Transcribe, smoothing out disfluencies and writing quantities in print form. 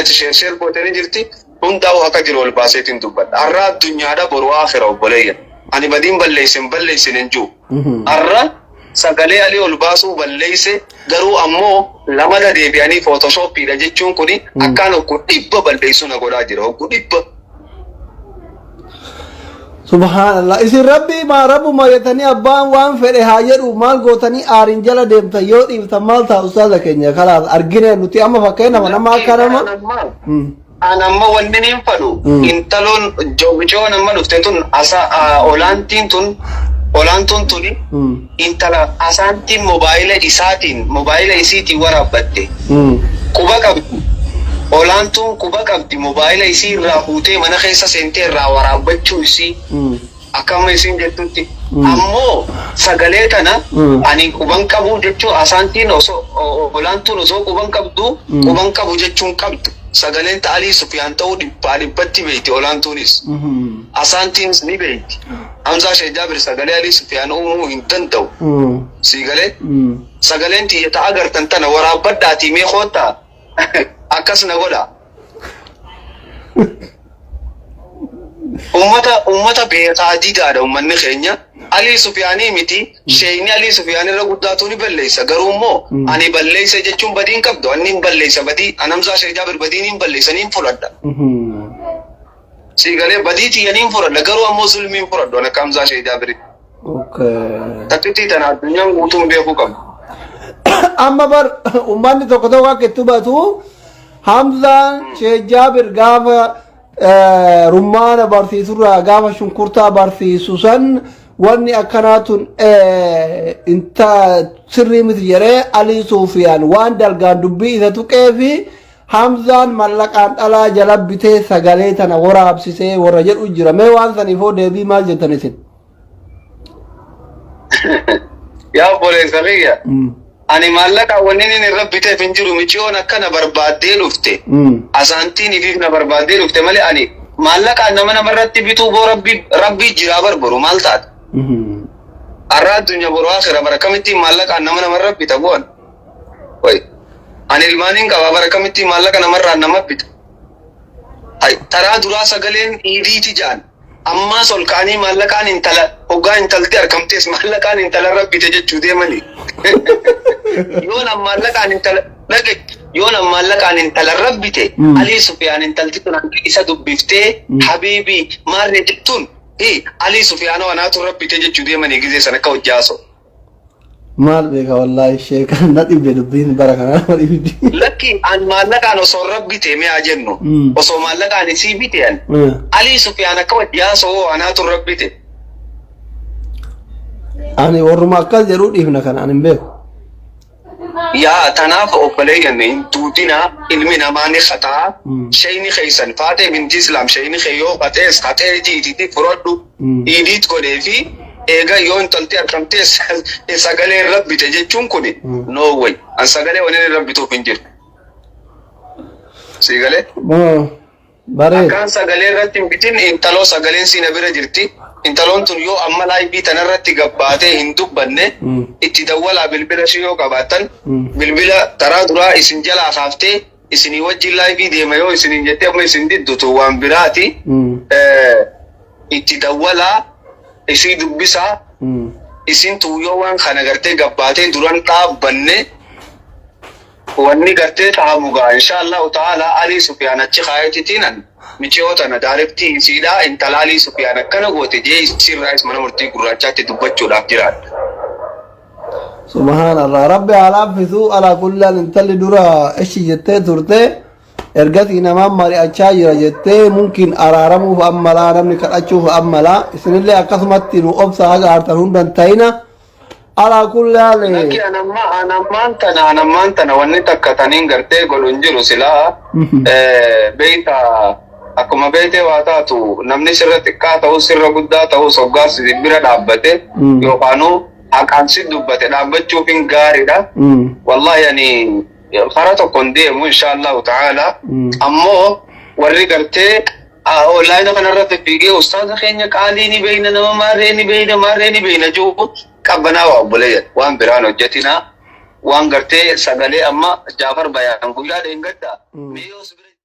ati share share goote ni jirti. Hundaa'u haqa jiru ol baaseetiin dubbadha. Har'a addunyaadha, boru aakhira, obboleeyyan. Ani badiin balleeyse hin balleeysine hin jiru. Har'a sagalee Alii ol baasuu balleeyse, garuu ammoo lamada deebi'anii photoshoppiidha jechuun kuni akkaan hoggu 100 balleeysuu na godhaa jira, hoggu 100. Subhaanallah. Isin rabbii maa rabbuma jettanii abbaan waan fedhe haa jedhu maal gootanii aariin jala deemtan? Yoo dhiiftan maal ta'a, ustaaza keenya? Kalaas, argine nuti amma fakkeenya nama akka nama. An amma wanni niin fadhu intaloon mucoon amma dhufte tun asa olaantiin tun, olaantuun tuni intala asaantiin mobaayila isaatiin, mobaayila isiitiin waraabbatte. Quba qabdi. Olaantuun quba qabdi, mobaayila isii irraa fuutee mana keessa seentee irraa waraabbachuu isii. Akka amma isiin jettutti. Ammoo sagalee tana ani quban qabu jechuu asaantiin osoo olaantuun osoo quban qabdu quban qabu jechuun qabdu. Sagaleen ta Alii Sufiyaan ta'uu dhibbaa dhibbatti beekti olaantuunis. Asaantiinis ni beekti. Hamzaa Sheekh Jaabir sagalee Alii Sufiyaan uumuu hin danda'u. Sii galee? Sagaleen tiyya ta'a agartan tana waraabbadhaatii mee koottaa akkas na godha. Ummata beekaa didaadha ummanni keenya. Alii Sufiyaanii miti, sheeyni Alii Sufiyaan irra guddaatu ni balleessa. Garuu immoo ani balleessa jechuun badii hin qabdu. Ani hin balleessa badii. An Hamzaa Sheekh Jaabir badii niin balleessa, niin fudhadha. Sii galee? Badii tiyya niin fudhadha. Garuu ammoo zulmii hin fudhadhu an akka Hamzaa Sheekh Jaabiritti. Takkitii tana addunyaan guutuun beekuu qabdu. Amma bar uummanni tokko tokko akka itti hubatu, Hamzaan Sheekh Jaabir gaafa rummaana barsiisurraa, gaafa shunkurtaa barsiisu san, wanni akkanaa tun inta sirrii miti jedhee Alii Suufiyaan waan dalgaan dubbii isa tuqee fi Hamzaan mallaqaan dhalaa jala bitee sagalee tana waraabsisee warra jedhu jira. Mee waan saniifoo deebii maal jettan isin? Yaa obboleessa kiyya. Ani maallaqa wanni inni irra biteef hin jiru, miciyoon akkana barbaaddee dhufte. Asaantiin ifiif na barbaaddee dhufte malee ani maallaqaan nama namarratti bituu boo rabbii rabbii jiraa barbaru maal taate? Har'a addunyaa, boru akhira, bara kamittiin maallaqaan nama namarra bita bu'an? Wayi. Ani ilmaaniin qabaa, bara kamittiin maallaqa namarraan nama bita? Hay, taraa duraa sagaleen iidiiti jaan. Ammaas ol ka'anii maallaqaan intala hoggaa intalti argamtees maallaqaan intala irra bite jechuu deemanii. Yoo nam maallaqaan intala dhage, yoo nam maallaqaan intala irra bite, Alii Sufiyaan intalti tun hanga isa dubbiftee habiibii maarree jettuun hi Alii Sufiyaanoo anaatu irra bite jechuu deemanii gizee san akka hojii haasa'u. Maal beeka, wallaahi sheekan na dhibde, dubbiin bara kanaa nama dhibdi. Lakki, an maallaqaan osoo irra bite mee haa jennu, osoo maallaqaan isii bite an Alii Sufiyaan akka wajji haasa'u anaatu irra bite. Ani warruma akkas jedhuu dhiifna, kana ani hin beeku. Yaa, tanaaf obboleeyyan, hin duudina, ilmi namaa ni xaxaa. Shayni keessan Faatee binti Islaam, shayni kee yoo qaxees qaxee jiititi fudhadhu. Idiit godhee fi eega yoo intalti argamtees sagalee irra bite jechuun kuni no way. An sagalee wani irra bituuf hin jiru. Sii galee? Bareeda. Akkaan sagalee irratti hin bitin, intaloo sagaleen siina bira jirti. Intaloon tun yoo amma live tanarratti gabbaatee hin dubbanne, itti dawwalaa, bilbila ishii yoo qabaattan, bilbila taraa duraa isin jalaa kaaftee isinii wajjin live deema yoo isiniin jettee amma isin diddutu waan biraati. Itti dawwalaa, isii dubbisaa. Isin tun yoo waan kana gartee gabbaatee duran dhaabbanne, wanni gartee tahamu gaa insha Allahu ta'ala Alii Sufiyaan achi kaayetitiinan miciyoo tana daarektii isiidhaa intala Alii Sufiyaan akkana goote jee isiirraayis mana murtii gurraachaatti dubbachuudhaaf jiraadha. Subhaanallah, rabbi haa laaffisu. Alaa kullaan intalli dura ishi jettee turte, ergasii namaan mari'achaa jira jettee, mumkin araaramuuf ammalaa namni kadhachuuf ammalaa. Isinillee akkasumatti nu obsa, haga aartan hundan ta'ina. Alaa kullaan. Lakki, anamma anammaan tana anammaan tana wanni takka taniin gartee godhu hin jiru silaa beeyta, akkuma beeytee waa taatu namni sirra xiqqaa ta'us sirra guddaa ta'us hoggaa si bira dhaabbate yookaanuu haqaan si dubbate dhaabbachuufin gaariidha. Wallahi ani karaa tokko hin deemu insha Allahu ta'ala. Ammoo warri gartee online kanarratti fiigee ustaaza keenya qaalii ni beeyna, nama maarree ni beeyna, maarree ni beeyna jiru, qabbanaa waa obboleeyyan, waan biraan hojjetinaa. Waan gartee sagalee amma Jaafar Bayaan guyyaa dheengaddaa mee yoo si bira